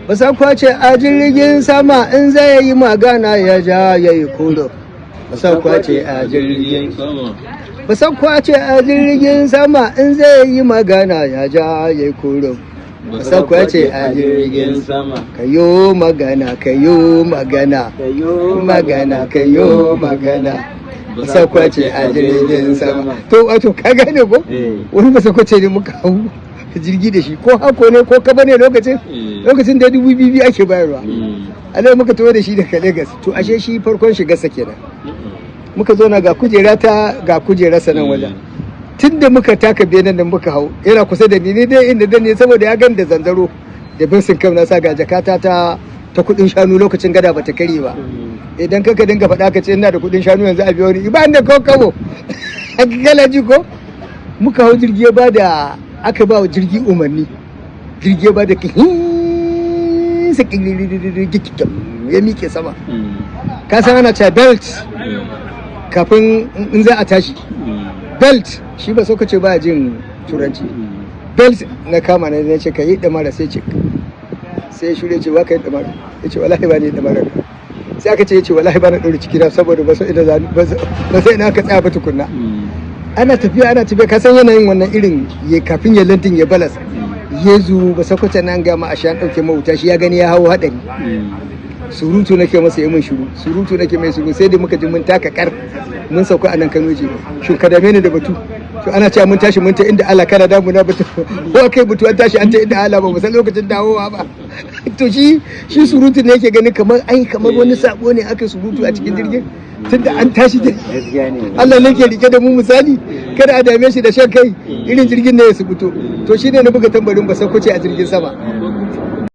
Basakwace a jirgin sama in zai yi magana ya ja ya yi kuro. Basakwace a jirgin sama. Basakwace a jirgin sama in zai yi magana ya ja ya yi kuro. Basakwace a jirgin sama. Kayo magana, kayo magana. Kayo Magana, kayo magana. Basakwace a jirgin sama. To wato ka gane ko? Eh. Wani basakwace ne muka hau jirgi da shi, ko hako ne ko kaba ne lokacin. Eh. Lokacin da 2000 ake bayarwa. Mm. A muka taho da shi daga Lagos. To ashe shi farkon shigarsa kenan. Muka zo na ga kujera ta, ga kujerarsa nan wajen. Tun da muka taka benen da muka hau, yana kusa da ni, ni dai inda dan ne, saboda ya gan da zanzaro da facing cap na sa, ga jakata ta kudin shanu, lokacin gada bata kare ba. Idan kaka dinga faɗa ka ce ina da kudin shanu yanzu a biyo ni, ba da ko kabo kala ji ko. Muka hau jirgi, ya bada, aka ba wa jirgi umarni, jirgi ya bada ya miƙe sama. Mm. Ka san ana cewa belt kafin in za a tashi. Mm. Belt, shi ba so kace ba jin Turanci. Mm. Belt na kama na ce ka yi damara, sai ce sai shure ce ba ka yi damara, ya ce wallahi ba ni damara. Sai aka ce, ya ce wallahi ba na ɗaure ciki na saboda ba so ina za ba sai ina ka tsaya ba tukunna. Mm. Ana tafiya, ana tafiya, ka san yanayin wannan irin ya kafin ya landing ya balas yezu ba sakwace nan gama a shan ɗauke mawuta, shi ya gani ya hawo haɗari. Mm. Surutu nake masa yi min shiru, surutu nake mai shiru, sai dai muka ji mun taka kar mun sauka a nan Kano. Ce shin ka dame ni da batu? To ana cewa mun tashi mun ta inda Allah, kana damu na batu ko kai batu, an tashi an ta inda Allah, ba mu san lokacin dawowa ba. To shi surutu ne yake ganin kamar ai kamar wani sabo ne aka surutu a cikin jirgin, tunda an tashi da Gaskiya ne. Allah ne ke rike da mu, misali kada a dame shi da shan kai irin jirgin ne ya subuto. To shine na buga tambarin ba sauko ce a jirgin sama.